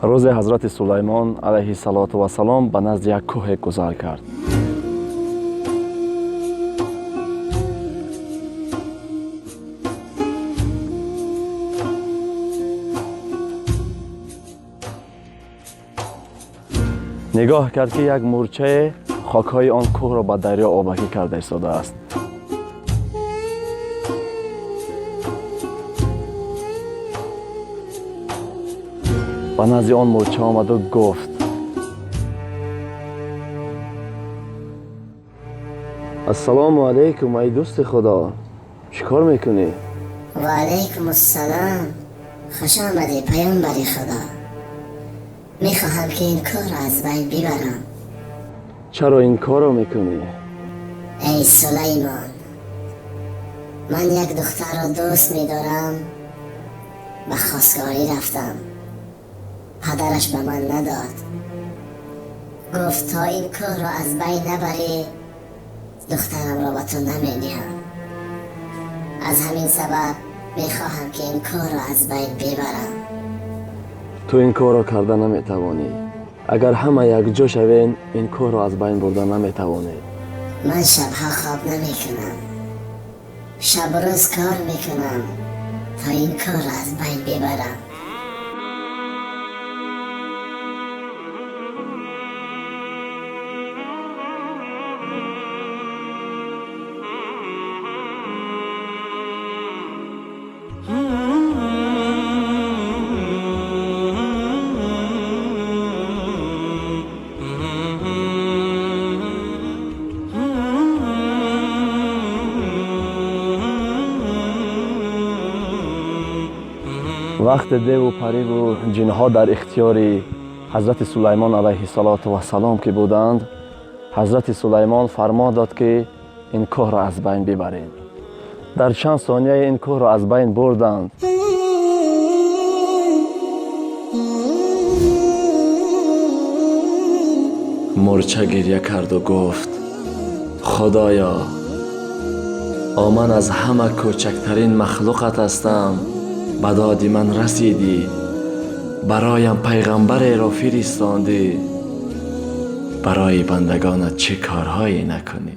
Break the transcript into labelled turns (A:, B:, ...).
A: Рӯзе ҳазрати Сулаймон алайҳиссалоту вассалом ба назди як кӯҳе гузар кард. Нигоҳ кард, ки як мӯрчае хокҳои он кӯҳро ба дарё обакӣ карда истодааст. Ба назди он мӯрча омаду гуфт: «Ассалому алайкум, ай дӯсти Худо, чӣ кор мекунӣ?»
B: Ва алайкум ассалом, хуш омадӣ, паёмбари Худо. Мехоҳам, ки ин корро аз байн бибарам.
A: Чаро ин корро мекунӣ?
B: Эй Сулаймон, ман як духтарро дӯст медорам. Ба хостгорӣ рафтам, падараш ба ман надод. Гуфт, то ин кӯҳро аз байн набарӣ, духтарамро ба ту намедиҳам. Аз ҳамин сабаб мехоҳам, ки ин кӯҳро аз байн бибарам.
A: Ту ин корро карда наметавонӣ. Агар ҳама якҷо шавен, ин кӯҳро аз байн бурда наметавонед.
B: Ман шабҳо хоб намекунам, шабу рӯз кор мекунам, то ин корро аз байн бибарам.
A: Вақте деву париву ҷинҳо дар ихтиёри ҳазрати Сулаймон алайҳиссалоту вассалом ки буданд, ҳазрати Сулаймон фармон дод, ки ин кӯҳро аз байн бибаред. Дар чанд сония ин кӯҳро аз байн бурданд. Мӯрча гирья карду гуфт: «Худоё, ман аз ҳама кӯчактарин махлуқат ҳастам, ба доди ман расидӣ, бароям пайғамбареро фиристондӣ, барои бандагонат чӣ корҳое накунӣ?»